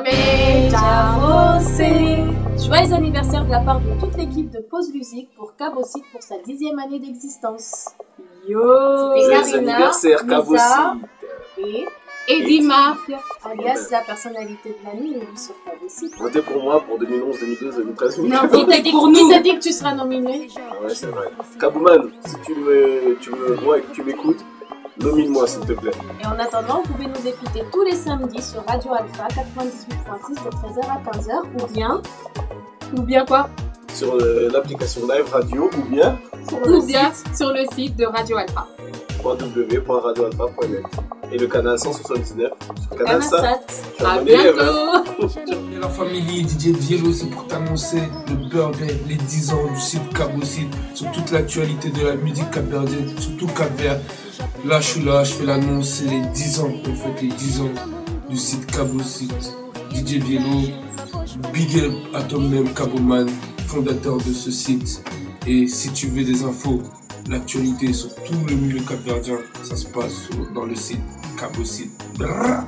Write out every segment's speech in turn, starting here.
Parabéns a você. Joyeux anniversaire de la part de toute l'équipe de Pause Musique pour Cabocite pour sa dixième année d'existence. Yo C'était Joyeux Karina, anniversaire, Misa Cabocite. et Eddie Mafia. alias la personnalité de l'année élue sur Cabocite. Votez pour moi pour 2011, 2012, 2013, Non, 2014. qui t'a dit, Pour qui nous. t'a dit que tu seras nominé Ah Ouais, c'est vrai. Kabouman, si tu me, tu me vois et que tu m'écoutes, nomine-moi s'il te plaît. Et en attendant, vous pouvez nous écouter tous les samedis sur Radio Alpha 98.6 de 13h à 15h ou bien Ou bien quoi Sur euh, l'application Live Radio ou bien sur le Ou bien sur le site de Radio Alpha. www.radioalpha.net et le canal 179 sur Canal Canal Sat. Sat. Je suis un À bon élève, hein. bientôt Et la famille DJ Diello, c'est pour t'annoncer le birthday, les 10 ans du site Cabocite, sur toute l'actualité de la musique capverdienne, surtout Cap-Vert. Là, je suis là, je fais l'annonce, c'est les 10 ans, on fête les 10 ans du site Cabocite. DJ Biello, big up à toi-même, Caboman, fondateur de ce site. Et si tu veux des infos, l'actualité sur tout le milieu capverdien, ça se passe dans le site Cabocite. Brrr.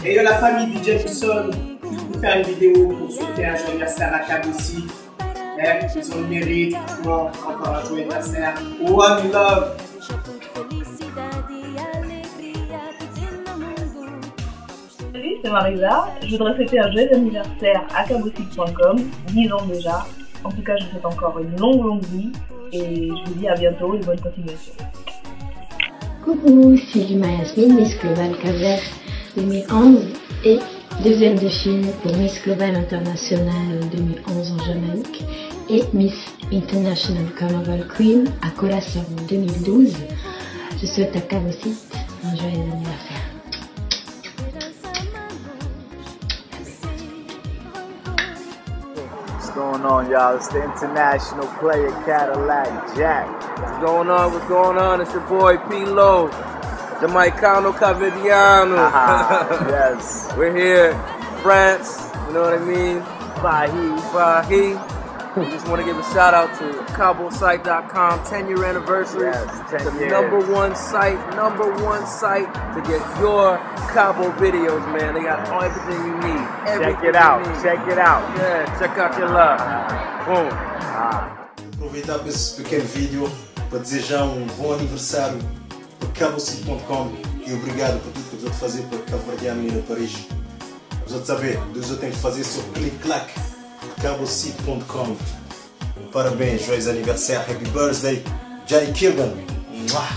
Et yo la famille DJ Wilson, juste pour faire une vidéo pour souhaiter un joyeux anniversaire à Kabossi. Eh, ils ont le mérite, franchement, encore un joyeux anniversaire. One love! Salut, c'est Marisa. Je voudrais souhaiter un joyeux anniversaire à cabocite.com, 10 ans déjà. En tout cas, je vous souhaite encore une longue, longue vie et je vous dis à bientôt et bonne continuation. Coucou, c'est Luma Yasmine, Miss Global Cap-Vert 2011 et deuxième dauphine pour Miss Global International 2011 en Jamaïque et Miss International Carnival Queen à Curaçao 2012. Je souhaite à Cabocite un joyeux anniversaire. What's going on, y'all? It's the international player Cadillac Jack. What's going on? What's going on? It's your boy P Lo, Jamaicano Cavidiano. yes. We're here, France. You know what I mean? Bahi. Bahi. We just want to give a shout out to CaboSite.com, 10 year anniversary. Yes, 10 the years. number one site, number one site to get your Cabo videos, man. They got all everything you need. Everything Check it out. You need. Check it out. Yeah, check out your love. Boom. Aproveitar para esse pequeno vídeo para desejar um bom aniversário para cabocite.com e obrigado por tudo que vos fazer para Cabo-Verdiano ir a Paris. Vos saber, Deus eu tenho que fazer seu clic-clac cabocite.com. Parabéns, joyeux anniversaire, happy birthday, Jay Kilgan. Mwah.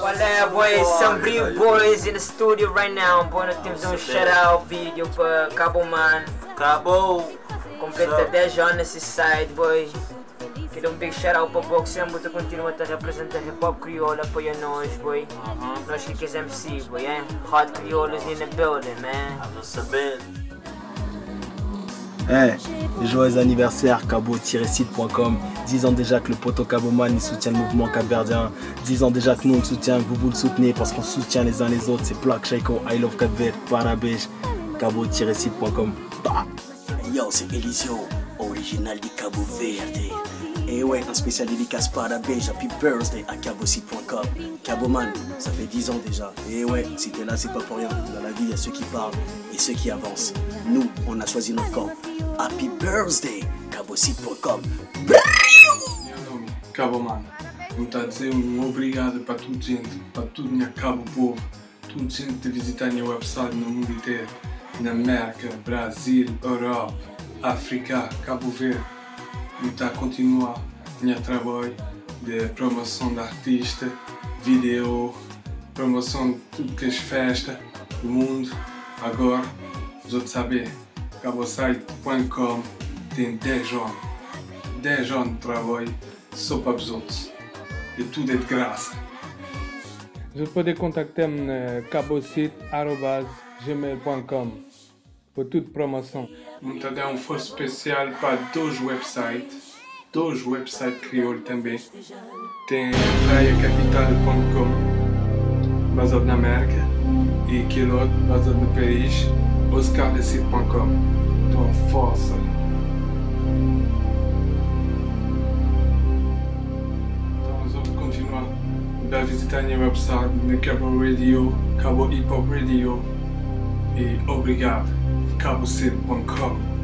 Olá, boys, Sombrio Boys in the studio right now. Boy, nós temos um shout out vídeo para Cabo Man. Cabo! Completa 10 anos nesse site, boy. Quero um big shout out para o que sempre continua a representar hip hop crioula, apoia nós, boy. Nós que quisemos MC, boy, eh? Hot Criolas in the building, man. Saber. Hey, joyeux anniversaire cabo-site.com 10 ans déjà que le poteau Caboman il soutient le mouvement capverdien 10 ans déjà que nous on le soutient, que vous vous le soutenez parce qu'on se soutient les uns les autres. C'est Black Shaiko, I love Cap Vert, Parabéj, cabo-site.com. Bah. Yo, c'est Elisio, original du Cabo Verde. Et ouais, un spécial dédicace parabéns, happy birthday à cabocite.com. Caboman, ça fait 10 ans déjà. Et ouais, si t'es là, c'est pas pour rien. Dans la vie, il y a ceux qui parlent et ceux qui avancent. Nous, on a choisi notre camp. Happy birthday, cabocite.com. Meu nome, Cabo Mano. Vou dizer um obrigado para toda gente, para todo minha Cabo Povo, toda gente que visitar minha website no mundo inteiro, na América, Brasil, Europa, África, Cabo Verde. Vou estar a continuar meu trabalho de promoção de artista, vídeo, promoção de tudo que é festa do mundo. Agora, os outros sabem, cabosite.com tem 10 anos. 10 anos de trabalho só para os outros. E tudo é de graça. Você pode contactar-me na cabocite.gmail.com para tudo promoção. Vou dar um força especial para dois websites, dois websites crioulos também. Tem praiacapital.com, baseado na América, e aquele outro, baseado no Paris, oscarlecite.com. Então, força! Então, nós vamos continuar a visitar minha website na Cabo Radio, Cabo Hip Hop Radio. E obrigado, cabocid.com.